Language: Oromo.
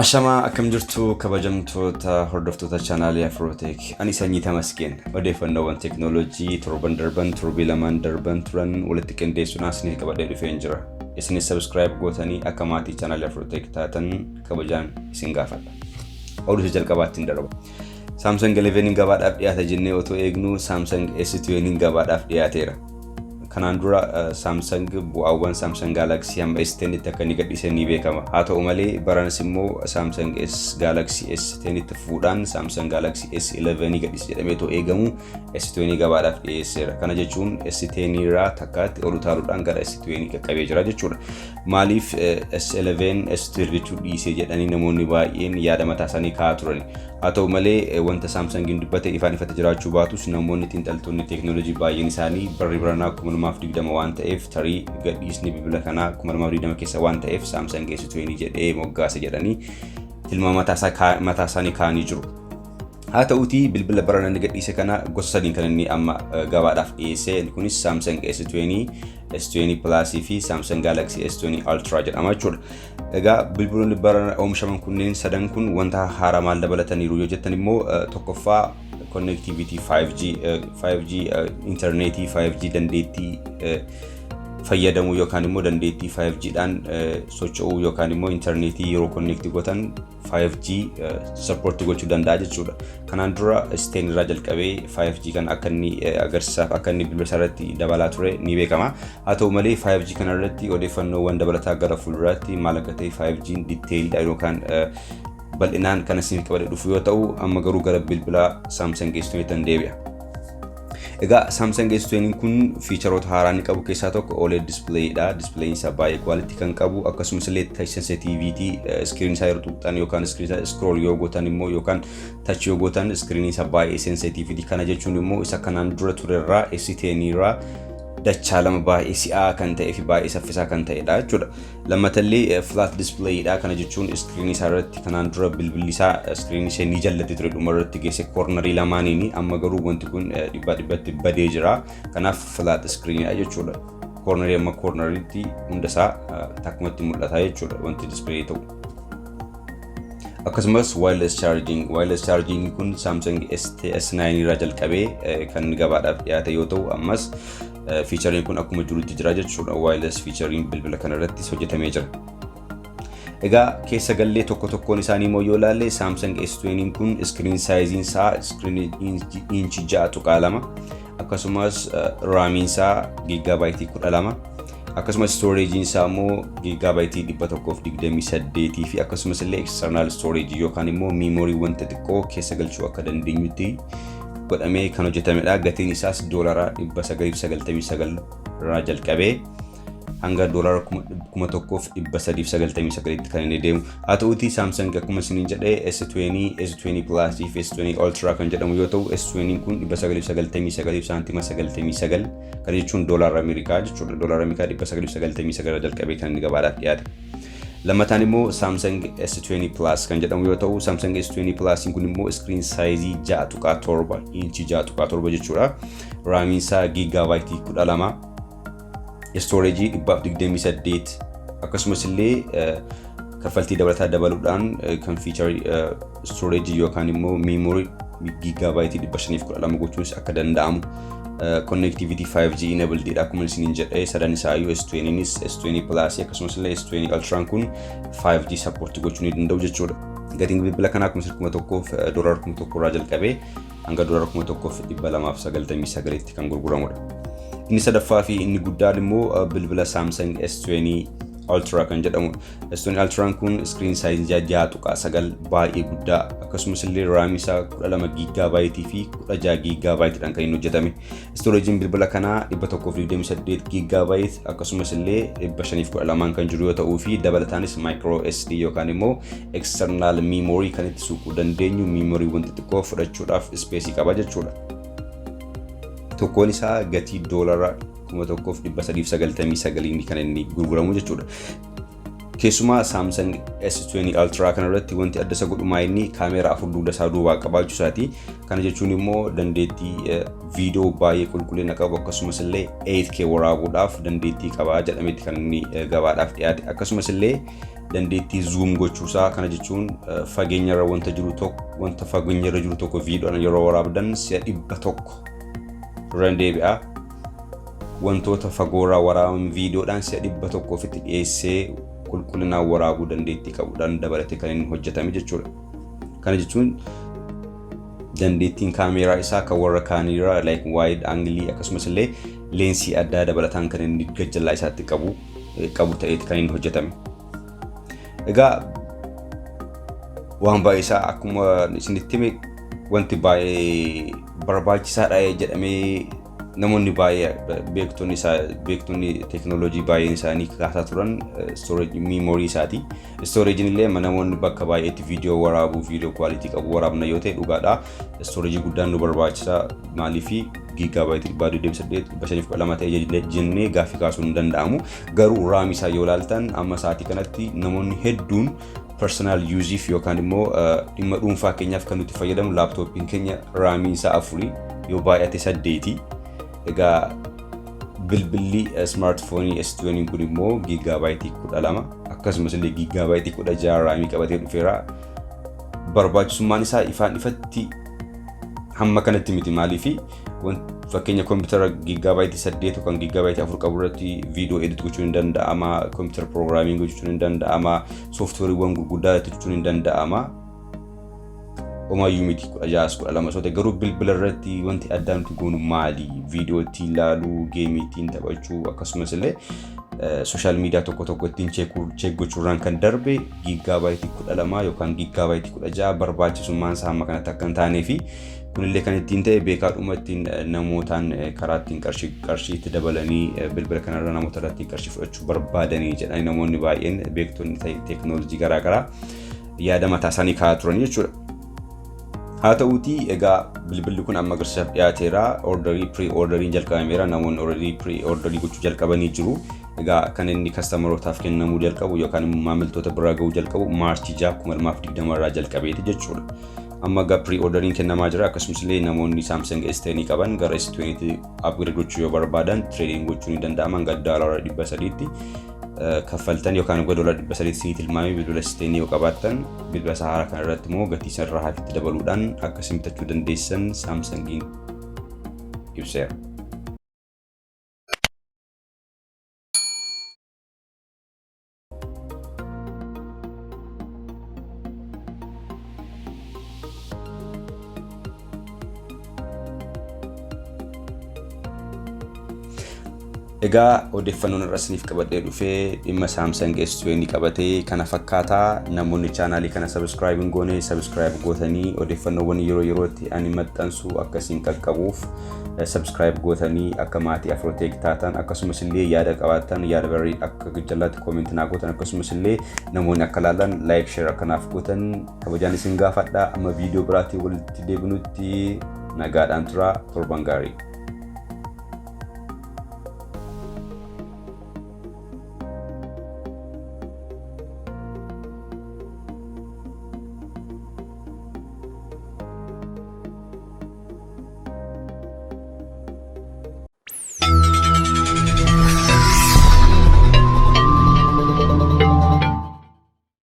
Ashamaa, akkam jirtu kabajamtoota hordoftoota chaanaalii Afrooteek? Ani Sanyii Tamaskeen odeeffannoowwan teeknooloojii torban darban, torbii lamaan darban turan walitti qindeessuudhaan isiniif qabadhee dhufeen jira. Isinis subscribe gootanii akka maatii chaanaalii Afrooteek taatan kabajaan isin gaafadha. Oduu isa jalqabaatti hin darba. Samsung 11 gabaadhaaf dhiyaata jennee otoo eegnu Samsung S20 gabaadhaaf dhiyaateera. Kanaan dura Samsung bu'aawwan Samsung Galaxy hamma S10 tti akka inni gadhiise ni beekama. Haa ta'u malee, baranas immoo Samsung S Galaxy S10 tti fuudhaan Samsung Galaxy S11 gadhiise jedhamee otoo eegamu S20 gabaadhaaf dhiyeesseera. Kana jechuun S10 irraa takkaatti ol utaaluudhaan gara S20 qaqqabee jira jechuudha. Maaliif S11, S12 jechuu dhiisee jedhanii namoonni baay'een yaada mataa isaanii kaa'aa turani. Haa ta'u malee, wanta Samsungiin dubbate ifaan ifatti jiraachuu baatus, namoonni xiinxaltoonni teeknooloojii baay'een isaanii barri baranaa 2020 waan ta'eef, tarii gadhiisni bilbila kanaa 2020 keessa waan ta'eef Samsung S20 jedhee moggaase jedhanii tilmaama mataa isaanii kaa'anii jiru. Haa ta'uutii, bilbila barana inni gadhiise kana gosa sadiin kan inni amma gabaadhaaf dhiyeesse. Kunis Samsung S20, S20 Plus fi Samsung Galaxy S20 Ultra jedhama jechuudha. Egaa bilbiloonni barana oomishaman kunneen sadan kun wanta haaraa maal dabalataniiru yoo jettan immoo, tokkoffaa connectivity 5G, 5G intarneetii 5G dandeettii fayyadamuu yookaan immoo dandeettii 5G dhaan socho'uu yookaan immoo intarneetii yeroo connect gootan 5G support gochuu danda'a jechuudha. Kanaan dura S10 irraa jalqabee 5G kan akka inni agarsiisaaf akka inni bilbila isaa irratti dabalaa ture ni beekama. Haa ta'u malee, 5G kana irratti odeeffannoowwan dabalataa gara fuulduraatti maal akka ta'e 5G detailidha yookaan bal'inaan kan isin qabadee dhufu yoo ta'u, amma garuu gara bilbila Samsung S20 tan deebi'a. Egaa Samsung S20 kun featureoota haaraa inni qabu keessaa tokko OLED displayidha. Displayin isaa baay'ee quality kan qabu, akkasumas illee touch sensitivity, screen isaa yeroo tuqxan yookaan screen isaa scroll yoo gootan immoo yookaan touch yoo gootan screen isaa baay'ee sensitivity. Kana jechuun immoo isa kanaan dura turerraa, S10 irraa dachaa lama baay'ee si'aa kan ta'ee fi baay'ee saffisaa kan ta'edha jechuudha. Lammatallee flat displayidha. Kana jechuun screen isaa irratti kanaan dura bilbilli isaa screen ishee ni jallate ture, dhuma irratti geesse cornerii lamaaniini. Amma garuu wanti kun dhibbaa dhibbatti badee jira. Kanaaf flat screenidha jechuudha. Cornerii amma corneriitti hunda isaa takkumatti mul'ata jechuudha wanti display ta'u. Akkasumas wireless charging. Wireless charging kun Samsung S9 irraa jalqabee kan gabaadhaaf dhiyaate yoo ta'u, ammas featureiin kun akkuma jirutti jira jechuudha. Wireless featureiin bilbila kana irrattis hojjetamee jira. Egaa keessa gallee tokko tokkoon isaanii immoo yoo ilaalle, Samsung S20 kun screen sizeiin isaa screen inchi 6.2, akkasumas RAMiin isaa giigaabaaytii 12, akkasumas storageiin isaa immoo giigaabaaytii 128 fi akkasumas illee external storage yookaan immoo memory wanta xiqqoo keessa galchuu akka dandeenyutti godhamee kan hojjetamedha. Gatiin isaas doolara 999 irraa jalqabee hanga doolara 1399tti kan inni deemu. Haa ta'uutii, Samsung akkuma isiniin jedhee S20, S20 Plus fi S20 Ultra kan jedhamu yoo ta'u, S20 kun 999 saantima 99, kan jechuun doolara Ameerikaa jechuudha. Doolara Ameerikaa 999 irraa jalqabee kan inni gabaadhaaf dhiyaate. Lammataan immoo Samsung S20 Plus kan jedhamu yoo ta'u, Samsung S20 Plus kun immoo screen size 6.7, inchi 6.7 jechuudha. RAMiin isaa giigaabaaytii 12, storage 128, akkasumas illee kaffaltii dabalataa dabaluudhaan kan feature storage yookaan immoo memory giigaabaaytii 512 gochuunis akka danda'amu, connectivity 5G enabled dha. Akkuma isiniin jedhee, sadan isaayyuu, S20nis, S20 Plus akkasumas illee S20 Ultra kun 5G support gochuu ni danda'u jechuudha. Gatiin bilbila kanaa akkuma doolara 1000 irraa jalqabee hanga doolara 1299tti kan gurguramudha. Inni sadaffaa fi inni guddaan immoo bilbila Samsung S20 Ultra kan jedhamudha. S20 Ultra kun screen size 6.9, baay'ee guddaa, akkasumas illee RAM isaa 12 giigaabaaytii fi 16 giigaabaaytiidhaan kan inni hojjetame. Storageiin bilbila kanaa 128 giigaabaayit akkasumas illee 512 kan jiru yoo ta'uu fi dabalataanis micro SD yookaan immoo external memory kan itti suuquu dandeenyu, memory wanta xiqqoo fudhachuudhaaf space qaba jechuudha. Tokkoon isaa gatii doolara 1399 kan inni gurguramu jechuudha. Keessumattuu Samsung S20 Ultra kun Keessumaa Samsung S20 Ultra kanarratti wanti adda isa godhu inni kaameeraa afur dugda isaa duubaa qabaachuu isaati. Kana jechuun immoo dandeettii viidiyoo baay'ee qulqullina qabu, akkasumas illee 8K waraabuudhaaf dandeettii qabaa jedhametti kan inni gabaadhaaf dhiyaate. Akkasumas illee dandeettii zoom gochuusaa, kana jechuun fageenyarra wanta jiru tokko, wanta fageenyarra jiru tokko viidiyoodhaan yeroo waraabdan si'a 100 irra deebi'a. Wantoota fagoorraa waraabaman viidiyoodhaan si'a 100 ofitti dhiyeessee qulqullinaan waraabuu dandeettii qabuudhaan dabalatee kan inni hojjetame jechuudha. Kana jechuun dandeettiin kaameeraa isaa kan warra kaaniirraa like wide angle, akkasumas illee leensii addaa dabalataan kan inni gajjallaa isaatti qabu ta'eeti kan inni hojjetame. Egaa waan baay'ee isaa akkuma isinitti hime, wanti baay'ee barbaachisaadha jedhamee namoonni baay'ee, beektonni isaa, beektonni teekinooloojii baay'een isaanii kaasaa turan storage memory isaati. Storage illee namoonni bakka baay'eetti viidiyoo waraabuu, viidiyoo quality qabu waraabna yoo ta'e, dhugaadha. Storage guddaan nu barbaachisa. Maaliifi giigaabaaytii 128, 512 ta'e jennee gaaffii kaasuun hin danda'amu. Garuu RAM isaa yoo ilaaltan, amma sa'aatii kanatti namoonni hedduun personal use yookaan immoo dhimma dhuunfaa keenyaaf kan nuti fayyadamu laaptooppiin keenya RAMiin isaa afurii, yoo baay'ate saddeeti. Egaa bilbilli smartphone S20 kun immoo giigaabaaytii 12, akkasumas illee giigaabaaytii 16 RAMii qabatee dhufeera. Barbaachisummaan isaa ifaan ifatti hamma kanatti miti. Maaliifi fakkeenya koompitara giigaabaaytii 8 yookaan giigaabaaytii 4 qabu irratti viidiyoo edit gochuun hin danda'ama, koompitara programming gochuun hin danda'ama, sooftiweeriiwwan gurguddaa irratti gochuun hin danda'ama. Homaayyuu miti 16s 12 sote. Garuu bilbila irratti wanti addaa nuti goonu maali? Viidiyoo ittiin ilaaluu, geemii ittiin taphachuu, akkasumas illee social media tokko tokko ittiin check gochuurraan kan darbe giigaabaaytii 12 yookaan giigaabaaytii 16 barbaachisummaan isaa hamma kanatti akka hin taanee fi kunillee kan ittiin ta'e beekaadhuma ittiin namootaan karaa ittiin qarshii itti dabalanii bilbila kanarra namoota irratti qarshii fudhachuu barbaadanii jedhanii namoonni baay'een, beektonni teekinooloojii garaagaraa yaada mataa isaanii kaa'aa turan jechuudha. Haa ta'uutii egaa bilbilli kun amma agarsiisaaf dhiyaateera. Orderii, pre orderiin jalqabameera. Namoonni orderii, pre orderii gochuu jalqabanii jiru. Egaa kan inni customerootaaf kennamuu jalqabu yookaan immoo maamiltoota biraa gahuu jalqabu March 6 2020 irraa jalqabeeti jechuudha. Amma egaa pre orderiin kennamaa jira. Akkasumas illee namoonni Samsung S10 qaban gara S20 upgrade gochuu yoo barbaadan trade-in gochuu ni danda'ama hanga doolara 300tti kaffaltan yookaan hanga doolara 300 sinii tilmaamee bilbila S10 yoo qabaattan, bilbila isaa haaraa kana irratti immoo gatii sanarraa hafitti dabaluudhaan akka isin bitachuu dandeessan Samsungiin ibseera. Egaa odeeffannoon irra isiniif qabadhee dhufee dhimma Samsung S20 qabatee kana fakkaataa. Namoonni chaanaalii kana subscribe hin goone, subscribe gootanii odeeffannoowwan yeroo yerootti ani maxxansu akkasiin qaqqabuuf subscribe gootanii akka maatii Afroteek taatan, akkasumas illee yaada qabaattan yaada barrii akka jalaatti comment naa gootan, akkasumas illee namoonni akka laalan like, share akkanaaf gootan kabajaan isin gaafadha. Amma viidiyoo biraatiin walitti deebinutti nagaadhaan tura, torban gaarii.